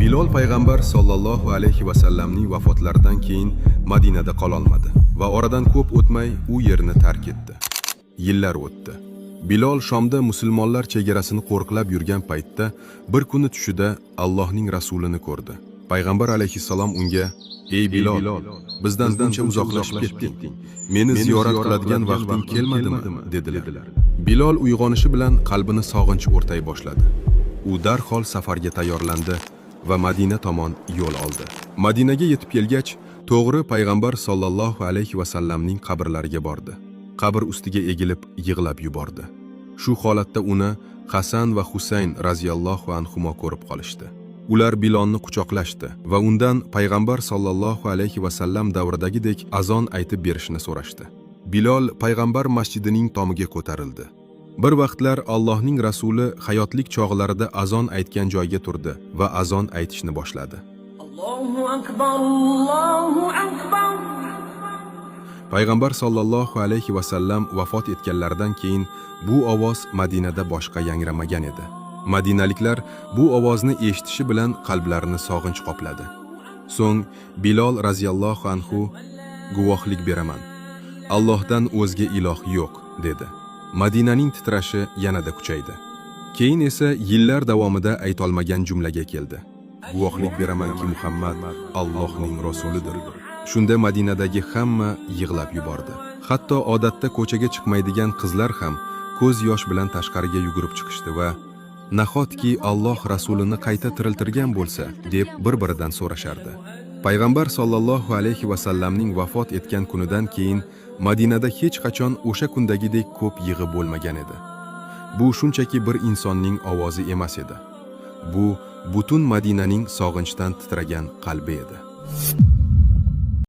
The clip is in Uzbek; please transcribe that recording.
Bilol payg'ambar sollallohu alayhi vasallamning vafotlaridan keyin Madinada qololmadi va oradan ko'p o'tmay u yerni tark etdi. Yillar o'tdi. Bilol Shomda musulmonlar chegarasini qo'riqlab yurgan paytda bir kuni tushida Allohning rasulini ko'rdi. Payg'ambar alayhissalom unga: "Ey Bilol, bizdan buncha uzoqlashib ketding. Meni ziyorat qiladigan vaqting kelmadimi?" dedilar. Bilol uyg'onishi bilan qalbini sog'inch o'rtay boshladi. U darhol safarga tayyorlandi va Madina tomon yo'l oldi. Madinaga yetib kelgach, to'g'ri payg'ambar sollallohu alayhi vasallamning qabrlariga bordi. Qabr ustiga egilib yig'lab yubordi. Shu holatda uni Hasan va Husayn raziyallohu anhumo ko'rib qolishdi. Ular Bilolni quchoqlashdi va undan payg'ambar sollallohu alayhi vasallam davridagidek azon aytib berishini so'rashdi. Bilol payg'ambar masjidining tomiga ko'tarildi. Bir vaqtlar Allohning rasuli hayotlik chog'larida azon aytgan joyga turdi va azon aytishni boshladi. الله أكبر، الله أكبر. Payg'ambar sollallohu alayhi vasallam vafot etganlaridan keyin bu ovoz Madinada boshqa yangramagan edi. Madinaliklar bu ovozni eshitishi bilan qalblarini sog'inch qopladi. So'ng Bilol raziyallohu anhu: "Guvohlik beraman. Allohdan o'zga iloh yo'q", dedi. Madinaning titrashi yanada kuchaydi. Keyin esa yillar davomida aytolmagan jumlaga keldi: "Guvohlik beramanki, Muhammad Allohning rasulidir." Shunda Madinadagi hamma yig'lab yubordi. Hatto odatda ko'chaga chiqmaydigan qizlar ham ko'z yosh bilan tashqariga yugurib chiqishdi va "Nahotki Alloh rasulini qayta tiriltirgan bo'lsa?" deb bir-biridan so'rashardi. Payg'ambar sollallohu alayhi vasallamning vafot etgan kunidan keyin Madinada hech qachon o'sha kundagidek ko'p yig'i bo'lmagan edi. Bu shunchaki bir insonning ovozi emas edi. Bu butun Madinaning sog'inchdan titragan qalbi edi.